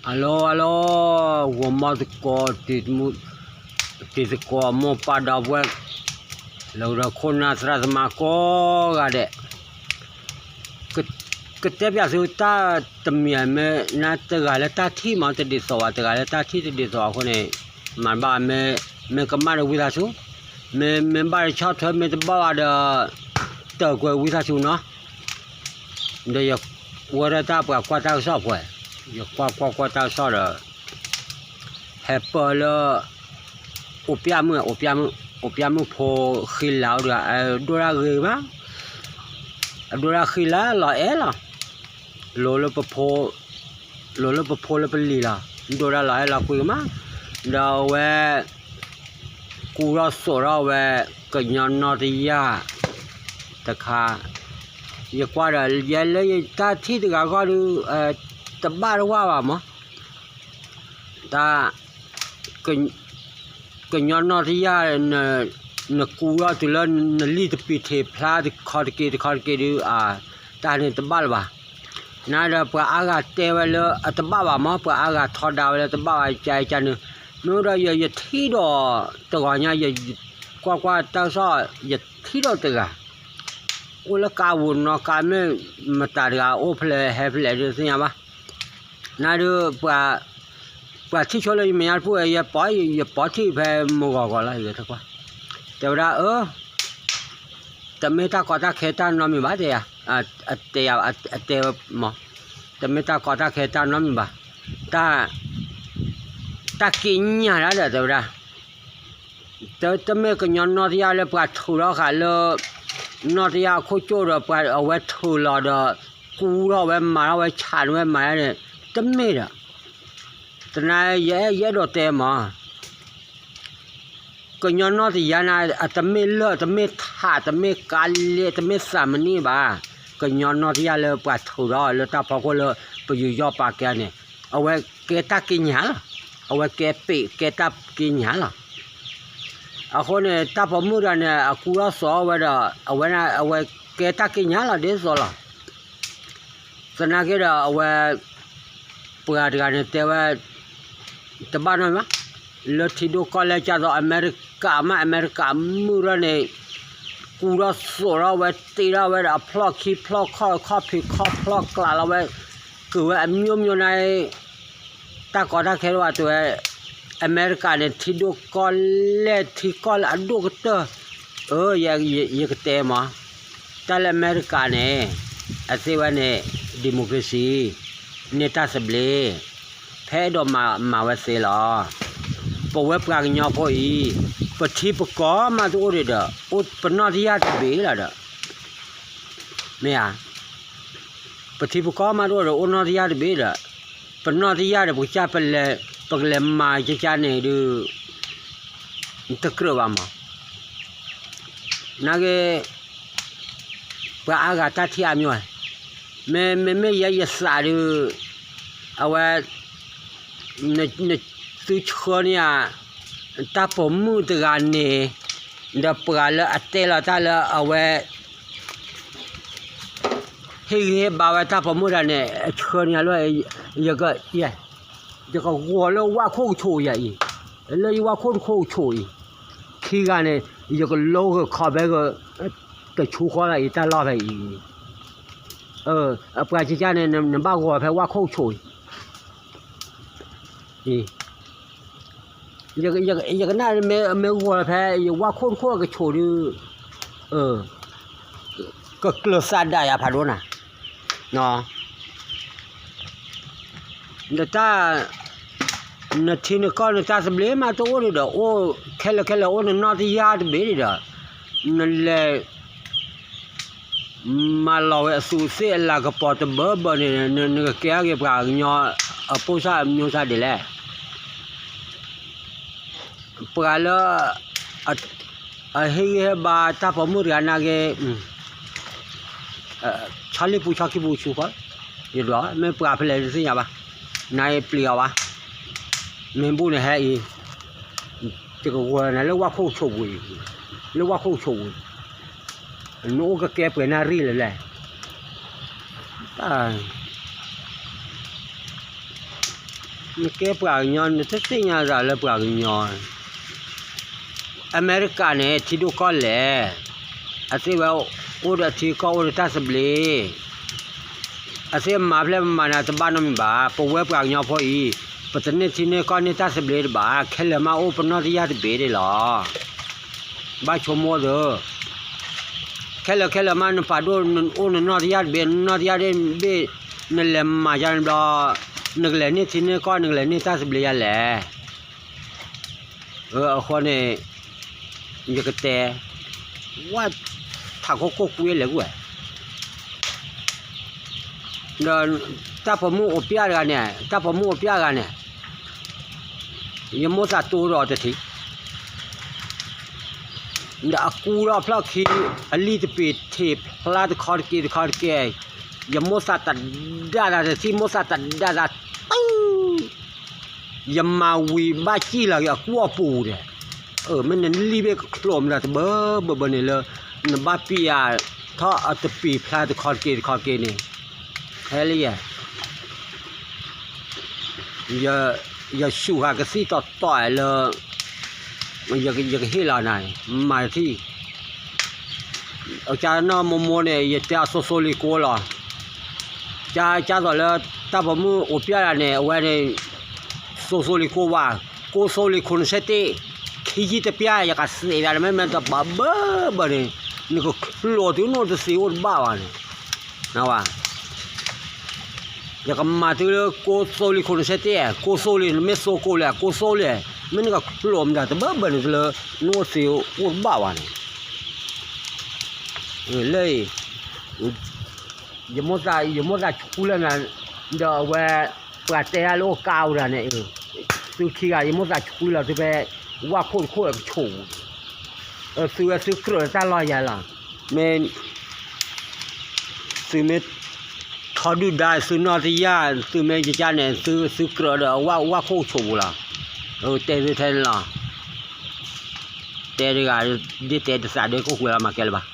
Hello hello, ဂီၤမီသကိး တံၤသကိးမိၢ်ပၢ်ဒီပုၢ်ဝဲၢ် လၢကဒီးခိၣ်နၢ်သရၣ်သမါကိးဂၤဒဲး, ကတဲပၠးသုတၢ်တမံၤမ့ၢ်နတဂၤလၢတၢ်ထံၣ်မး တဒ်သိးဘၣ် တဂၤလၢတၢ်ထံၣ်တဒ်သိးအဃိန့ၣ်, မၤဘၣ် မ့ၢ်ကမၣ်ဒီးဝံသးစူၤ, မ့ၢ်မ့ၢ်ဘၣ်ဒီးဆီၣ်ထွဲ မ့ၢ်တဘၣ်ဘၣ်ဒီး တၢၢ်ကွဲးဝံသးစူၤနီၤ. ဒီးယဝဲဒၣ်တၢ်ပှၤကွၢ်တၢ်ကစီၣ်ပှဲၤ, ယကွၢ်ကွၢ်ကွၢ်တၢ်ကစီၣ်ဒီး ဟဲပၢၢ်လၢ အိၣ်ပျၢ်မုၣ် အိၣ်ပျၢ်မုၣ်ဖိဃံလၤအိၣ်ဒီး အဒိၣ်ဒၣ်ဂ့ၤမး, အဒိၣ်ဒၣ်ဃံလၤလီၤအဲၣ်လီၤ, လိၤလၢပဖိ လိၤလၢပဖိလၢပလံၤလီၤ, ဒိၣ်ဒၣ်လီၤအဲၣ်လီၤကွံကမး, ဒီးအဝဲ ကူထီၣ်သိးထီၣ်ဝဲ ကညီနီၢ်တယၢ်တခါ, ယကွၢ်ဒီး ယဲလၢယတၢ်ထံၣ်တဂၤဂီၢ်ဒုး တဘၣ်တဝၢ်ဘၣ်မး, တၢ် ကညီနီၢ်တယၢ် နကူထီၣ်တုၤလၢနလံၣ်တပံၤထံးဖျါတခီတက့ၤတခီတက့ၤဒုး တၢ်န့ၣ်တဘၣ်လၢၤဘၣ်, နဒီးပှၤအါဂၤတဲဝဲလၢအတဘၣ်ဘၣ်မး ပှၤအါဂၤထီဒါဝဲလၢတဘၣ်ဘၣ် ကကန့ၣ်, မ့ၢ်ဒီးယ ယထံၣ်ဒီးတဂီၤညါ ယကွၢ်ကွၢ်တၢ်ကစီၣ် ယထံၣ်ဒီးတဂၤ အိၣ်လၢကးဝူၤနီၤ ကးမ့ၢ်မတၤတဂၤ အိၣ်ဖဲလဲၣ်ဟဲဖဲလဲၣ်ဒုးသ့ၣ်ညါဘၣ်, နဒီး ပှၤထံၣ်ဆိလၢယမဲာ်ညါတပူၤ ယပိာ် ယပိာ်ထံၣ်ဖဲမုၢ်ဂီၤဂီၤလီၤ ယဂဲၤထၢၣ်ကွၢ်, တဲဝဲဒၣ်အၢ တမ့ၢ်တၢ်ကီတၢ်ခဲတၢ်နီတမံၤဘၣ်တဲယၤ, အတဲ အတဲဝဲမး, တမ့ၢ်တၢ်ကီတၢ်ခဲတၢ်နီတမံၤဘၣ်, တၢ် တၢ်က့ညါဒၣ်ဒီးတဲဝဲဒၣ်, တမ့ၢ်ကညီနီၢ်တယၢ်လၢပှၤထုးထီၣ်ဃာ်လၢ နီၢ်တယၢ်အခိၣ်ကၠိၣ်ဒီး ပှၤအဝဲထုးလီၤဒီး ကူထီၣ်ဝဲမၤထီၣ်ဝဲ ဆးန့ၢ်ဝဲမၤဒၣ်န့ၣ် တမ့ၢ်ဒီး သနာ်ယအဲၣ်ယအဲၣ်ဒိးတဲမး ကညီနီၢ်တယၢ်န့ၣ် အတမ့ၢ်လၢၢ် တမ့ၢ်ထး တမ့ၢ်ကါလဲၣ် တမ့ၢ်သးမနံၣ်ဘၣ်, ကညီနီၢ်တယၢ်လၢပှၤထုးထီၣ်လၢတၢ်ဖီခိၣ်လၢပယူးယီၣ်ပာ်ကဲန့ၣ်, အဝဲကဲတၢ်က့ညါလီၤ, အဝဲကဲပ့းကဲတၢ်က့ညါလီၤ, အဃိန့ၣ် တၢ်ပိာ်မုၣ်တဂၤန့ၣ် အကူထီၣ်သိးဝဲဒီး အဝဲန့ၣ် အဝဲကဲတၢ်က့ညါလီၤဒ်သိးလီၤ သနာ်က့ဒီးအဝဲ ပှၤတဂၤန့ၣ်တဲဝဲ တဘၣ်နီတမံၤဘၣ်, လၢထံဒိၣ်ကီၢ်လဲၢ်ကၢ်သိး အမဲရကၤမး အမဲရကၤမုၢ်ထီၣ်န့ၣ် ကူထီၣ်သိးထီၣ်ဝဲ တ့ထီၣ်ဝဲဒီးအဖျီၣ်ခံဖျီၣ်ခီၣ် ခီၣ်ဖံးခီၣ်ဖျီၣ်ကျးလီၤဝဲ ကုာ်ဝဲအမျိုးမျိုးန့ၣ် တၢ်ကီတၢ်ခဲတအိၣ်ဘၣ်တဲဝဲ အမဲရကၤန့ၣ် ထံဒိၣ်ကီၢ်လဲၢ် ထံကီၢ်လၢအဒိၣ်ကတၢၢ်, အၢ ယကတဲမး, တၢ်လၢအမဲရကၤန့ၣ် အသ့ဝဲန့ၣ် democracy န့ၢ်တၢ်သဘျ့, ဖဲအဲၣ်ဒိးမၤမၤဝဲသ့လီၤ. ပဝဲပှၤကညီဖိအံၤ ပထံပကီၢ်မးတအိၣ်ဒံးဒီး အိၣ်ပနီၢ်တယၢ်တဘ့ၣ်လီၤဒီး မ့ၢ်ဧါ, ပထံပကီၢ်မးတအိၣ်ဒီး အိၣ်နီၢ်တယၢ်တဘ့ၣ်ဒီး ပနီၢ်တယၢ်ဒီး ပကစၢ်ပလဲၤ ပကလဲၤမၤကကန့ၣ်ဒုး တကြၢးဘၣ်မး နာ်က့ ပှၤအါဂၤတၢ်ထံၣ်အါမးဝဲ, မ့မ့မ့ၢ်ယဲယသးဒုး အဝဲ နသုဆှၢန့ၢ်ဧါ တၢ်ပိာ်မုၣ်တဂၤန့ၣ် ဒီးပှၤလၢအတဲလီၤတၢ်လၢအဝဲ ဟ့ၣ်ဂံၢ်ဟ့ၣ်ဘါဝဲတၢ်ပိာ်မုၣ်တဂၤန့ၣ် အဆှၢန့ၢ်လၢ ယက ယကဂီၤလၢဝၣ်ခိၣ်ကဆိးယၤအံၤ, လၢယဝၣ်ခိၣ်တခိၣ်ကဆိးအံၤ, ခံဂၤန့ၣ် ယကလိဂၢၤခီဖဲဂၢၤ တဆူဃီလၢအံၤတၢ်လီၢ်ဖဲအံၤ, အပှၤကကန့ၣ် နဘၣ်ဂီၤဖဲဝၣ်ခိၣ်ကဆိးအံၤ, ယကနၣ်မ့ၢ်ဂီၤဖဲယဝၣ်ခိၣ်တခိၣ်ကဆိးဒုး ကကျၢၤသးဒၣ်ယၤဖးဒိၣ်နၤ, နတၢ် နထံနကီၢ်နတၢ်သဘျ့မးတအိၣ်ဒံးဒီး အိၣ်ခဲလၢာ်ခဲလၢာ်အိၣ်နနီၢ်တယၢ်တဘ့ၣ်ဒံးဒီး နလဲၤ မၤလီၤဝဲအသူးအသ့ၣ်အလၤကပီၤတဘၢဘၢန့ၣ် နကကဲအဂ့ၤပှၤကညီအပိၢ်စၢ်မျိုးစၢ်ဒ်လဲၣ်. ပှၤလၢ အဟ့ၣ်ဂံၢ်ဟ့ၣ်ဘါတၢ်ပိာ်မုၣ်တဂၤနာ်က့ ဆီလံပူၤဆီခံပူၤဆူဃီ, ယဒွးမ့ၢ်ပှၤဖဲလဲၣ်တသ့ၣ်ညါဘၣ်, နၤအံၤပျံၤအီၤဘၣ်, မ့ၢ်ဘူၣ်န့ၣ်ဟဲအံၤ, ယကဂီၤနၤလၢဝၣ်ခိၣ်ဆိးပူၤအံၤ, လၢဝၣ်ခိၣ်ဆိးပူၤအံၤ, နအိၣ်ကကဲပှဲၤနၣ်ရံၣ်လၢလဲၣ်. နကဲပှၤကညီ နတသ့ၣ်ညါသးလၢပှၤကညီ. အမဲရကၤန့ၣ် ထံဒိၣ်ကီၢ်လဲၢ်, အသ့ၣ်ဝဲအိၣ်ဒီးထံကီၢ်အိၣ်ဒီးတၢ်သဘျ့, အသ့ၣ်မၤဖျဲၣ်မၤနၤတဘၣ်နီတမံၤဘၣ်. ပဝဲပှၤကညီဖိအံၤ ပတန့ၢ်ထံန့ၢ်ကီၢ်န့ၢ်တၢ်သဘျ့တဘၣ်, ခဲလၢာ်မးအိၣ်ပနီၢ်တယၢ်တဘ့ၣ်ဒၣ်လီၤ. ဘၣ်ဆိကမိၣ်သု, ခဲလၢာ်ခဲလၢာ်မး နပာ်ဒိၣ်အိၣ်နနီၢ်တယၢ်တဘ့ၣ်, နနီၢ်တယၢ်တဘ့ၣ်, နလဲၤမၤယါန့ၣ်ဘျီ, နကလဲၤန့ၢ်ထံန့ၢ်ကီၢ် နကလဲၤန့ၢ်တၢ်သဘျ့ယါလဲၣ်. အဃိန့ၣ် ယကတဲ, ဝဲ ထးခိၣ်ခိၣ်ကွံလဲၣ်ကွံ, ဒီးတၢ်ပိာ်မုၣ်အိၣ်ပျဲၢ်တဂၤန့ၣ်, တၢ်ပိာ်မုၣ်အိၣ်ပျဲၢ်တဂၤန့ၣ်, ယမိၣ်သးတိဒီးတထံး, ဒီးအကူဒီးဖျီၣ်ခံ, အလံၣ်တပ့ၤထံးဖျါတခီတက့ၢ်တခီတက့ၢ်, ယမိၣ်သးတဒါသးတထံး, မိၣ်သးတဒါသး, ယမၤဝံၤဘၣ်စံၣ်လီၤက့ၤအကူအပူၤဒီး, မ့ၢ်နလံၣ်ဘ့ၣ်ကချိၣ်မတၤတဘၢဘၢဘၢန့ၣ်လၢ နဘၣ်ပံးယၤထီၣ်အတပ့ၤဖျါတခီတက့ၢ်တခီတက့ၢ်န့ၣ်, ဟဲလၢယဲ ယဆူးဃာ်ကသံၣ်တီတီလၢ ယကဟ့ၣ်လီၤနၤ, မၤတထံၣ်, ကနီၢ်မိၢ်မိၢ်န့ၣ် ယတဲအီၤစိၤစိၤလ့ၤကိလီၤ. ကကသိးလၢတၢ်ပိာ်မုၣ်အိၣ်ပျဲၢ်တဂၤန့ၣ် အဝဲန့ၣ် စိၤစိၤလ့ၤကိဘၣ်, ကိးစိၤလ့ၤခိၣ်နဆဲးတ့ၢ်, ခံယံာ်တပျၢ် ယကသ့ၣ်ညါ နမ့မ့ၢ်တပာ်ဘၢဘၢန့ၣ် နကချိၣ်တုၤနအိၣ်တသ့အိၣ်တဘၣ်ဘၣ်န့ၣ်, နဝဲ ယကမၤတုၤလၢကိးစိၤလ့ၤခိၣ်နဆဲးတ့ၢ်, ကိးစိၤလ့ၤ နမ့ၢ်စိၤကိးလံ ကိးစိၤလံ, မ့ၢ်နကချိၣ်မတၤတဘၢဘၢန့ၣ် တုၤလၢ နအိၣ်သ့အိၣ်တဘၣ်ဘၣ်န့ၣ်, လၢ ယမိၣ်သးဆူလၢနၤ, ဒီးအဝဲ ပှၤတဲယၤလၢအိၣ်ကါအိၣ်ဒၣ်န့ၣ်, သုခံဂၤ ယမိၣ်သးဆူလီၤ သုဖဲ ဝၣ်ခိၣ်တခိၣ်ကဆိးပူၤ, သုဝဲသုကြၢးလၢတၢ်လီၢ်ယၤလီၤ, မ့ၢ် သုမ့ၢ် ထီဒုၣ်ဒါသုနီၢ်တယၢ် သုမ့ၢ်ယကန့ၣ် သုကြၢးဒီးဝၣ်ခိၣ်ကဆိးပူၤလီၤ, တဲသုထဲန့ၣ်လီၤ, တဲတဂၤ ဒ်တဲတသးဒ်ခိၣ်ကွဲးလီၤ မၤကဲလၢၤဘၣ်.